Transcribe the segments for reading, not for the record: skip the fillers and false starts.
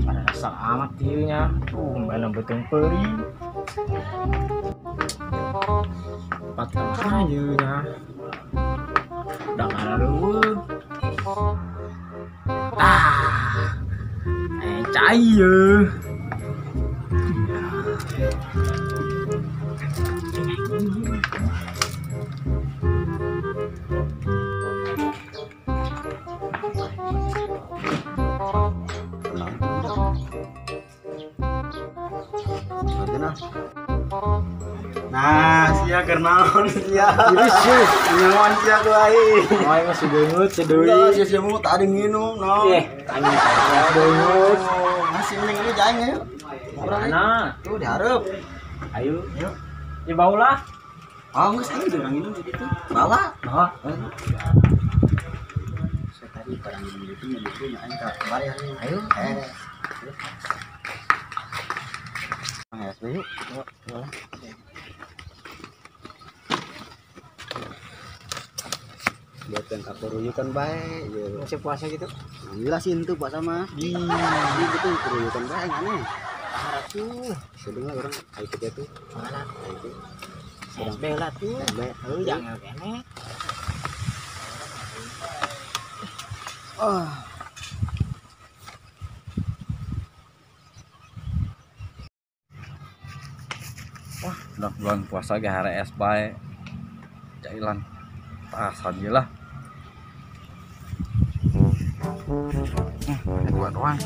Ada rasa amat ieu nya. Mana beuteung peuri. Empat kali ieu nya. Udah ngaruh. Ah. Cai ye. Nah, sia kernaon sia. Serius, nyawan sia ku aing. Aing masih beungeut sedeui. Sia sia mu tadi nginum naon. Anjing beungeut. Masih mending lu jaing ayo. Mana? Tuh dihareup. Ayo. Ayo. Ya bawa lah. Oh, geus aing urang nginum di ditu. Bawa. Bawa. Saya tadi barang minum itu nyentuh nya aing ka bayar. Ayo. Ayo. Yuk. Buat yang kakuruyukan baik ya. Masih puasa gitu? Alhamdulillah sih itu puasa mah. Iya betul kuruyukan baik aneh. Tuh, sedeng lah orang ayo kita tuh. Mana? Ayo. SB lah tuh. SB. Lu jangan kene. Oh. Wah, udah bulan puasa ge HRS bae. Jailan. Tas aja lah. Dua doang.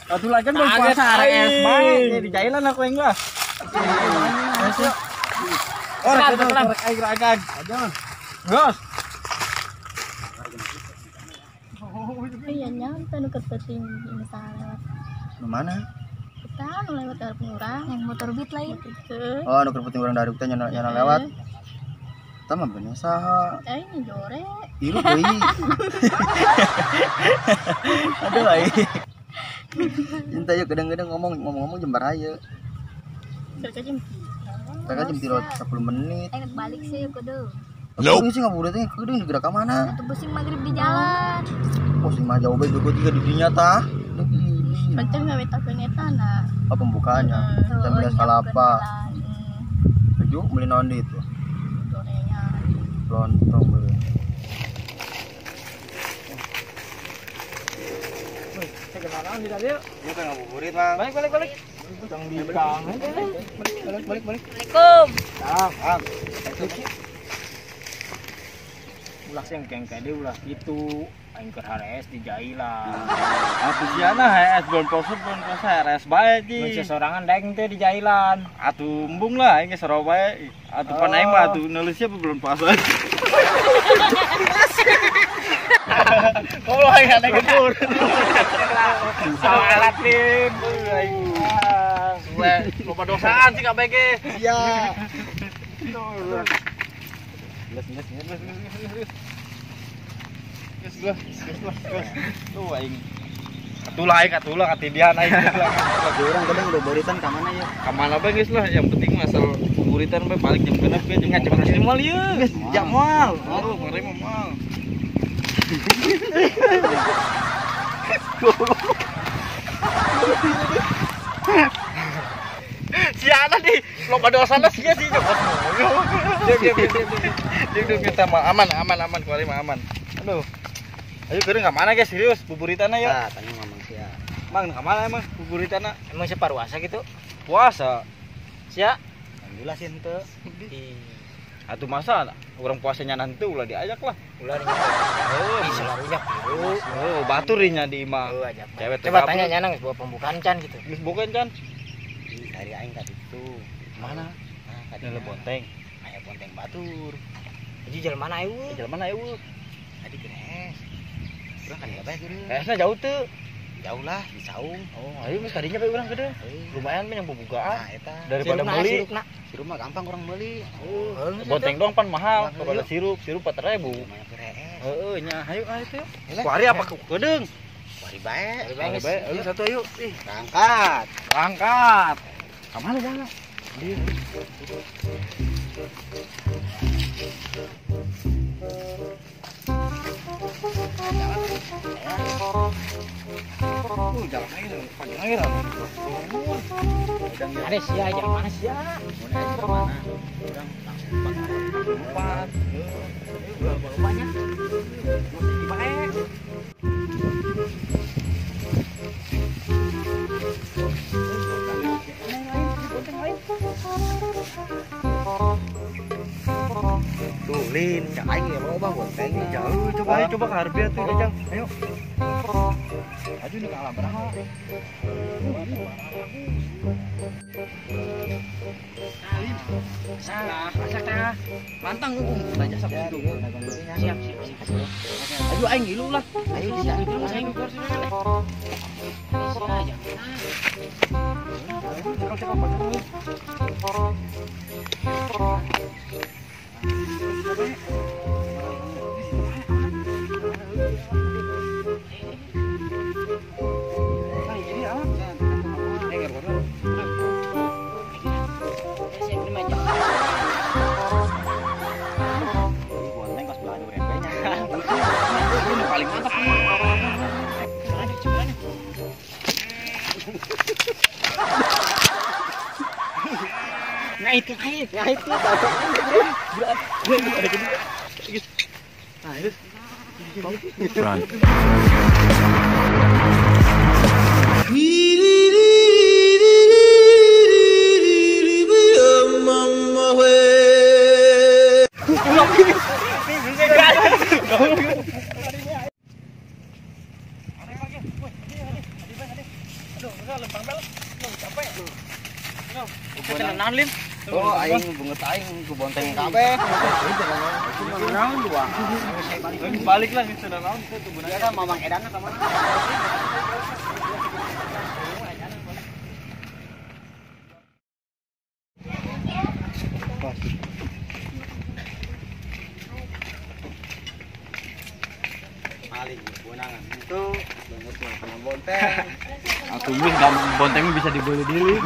Atuh lagi kan belum puasa RS bae di jailan aku yang lah. Orek aing aing. Gas. Iya nyampe nu kepeting ini salah lewat. Nu mana? Kita nu lewat dari urang yang motor beat lain. Oh, nu kepeting urang dari teh nyana lewat. Tah mah bener saha? Aing jore. Ieu deui. Aduh aing. Cinta yuk kadang-kadang ngomong-ngomong jembar aja. Jam 3 10 menit. Balik sih yuk kudu. Nope. Sih ngabuburit teh kudu gerak ka mana? Atuh pusing maghrib di jalan. Pusing mah jauh bae juga tiga di dinya tah. Macam gawe takeun eta na. Oh, pembukaannya. Jam 11 kalapa. Tujuh beli naon deui itu? Lontong beli. Kenalan di tadi yuk. Ini kan ngabuburit, Mang. Balik balik balik. Tong di kang. Balik balik balik. Assalamualaikum. Salam. Ulah sing kengke ulah kitu. Aing keur HRS di Jailan. Atuh siana HRS bulan puasa HRS bae di. Mun sesorangan daeng teh di Jailan. Atuh embung lah aing ge saro bae. Atuh pan aing mah atuh nulis siapa bulan puasa. Kalau aing ada gebur. Salah alat lim. Suwe loba dosaan sih kabeh ge. Iya. Geus geus geus geus. Geus geus geus. Tuh aing. Atulah aing atulah katidian aing geus lah. Urang kadang udah buritan ka mana ya? Ka mana bae geus lah, yang penting asal buritan bae balik jam genep ge jam ngacep moal ieu. Geus jam moal. Aduh, mari mah moal. Siana nih, loba dosana sia sih copot. Diam kita mah aman aman aman kuari mah aman. Aduh. Ayo keureung ka mana guys serius buburitana yuk. Tah, tanya mamang sia. Mang ka mana emang buburitana? Emang sia paruasa gitu? Puasa. Sia? Alhamdulillah sih henteu. Atuh masa Urang puasanya nanti ulah diajak lah. Ulah heuh, selalunya biru. Heuh, batur nya di imah. Cewek coba tanya nya geus bawa pembukaan can gitu. Geus bukan can. Dari aing ka ditu. Mana? Nah, ka dieu bonteng. Aya bonteng batur. Jadi jalan mana eueuh? Jalan mana eueuh? Tadi geres. Urang kan bae geus. Geresna jauh teu. Jauh lah di saung. Oh, ayo geus kadinya bae urang gede. Lumayan mah yang bubugaan. Nah, eta. Daripada beli. Sirup mah gampang urang meuli. Oh, bonteng doang pan mahal. Kepada sirup, sirup 4.000. Lumayan geres. Heeh, nya hayu ah itu. Kuari apa kedeung? Kuari bae. Kuari bae. Ayo satu ayo. Ih, berangkat. Berangkat. Ka mana jalan? Di. Jalan lagi, panjang lagi lah. Ada sia, jalan mana sia? Mana? Urang langsung empat. Banyak. Baik. Tuh, Lin, cak aing ya mau bang bonteng jauh. Coba ayo coba ke Harbia tuh, Jang. Ayo. Aduh ini kalah berapa? Salah, salah. Lantang hukum. Tanya sama itu. Siap, siap, siap. Ayo aing ngilu lah. Ayo bisa. Aing keluar sini. Cekal cekal. Ngait, ngait, ngait. Run. Oh, aing bunget aing ku bonteng kabeh. Naon dua. Balik lah geus naon teu beunang. Eta mamang edana ka mana? Paling beunangan itu bunget mah kana bonteng. Atuh geus bonteng bisa dibeli deui.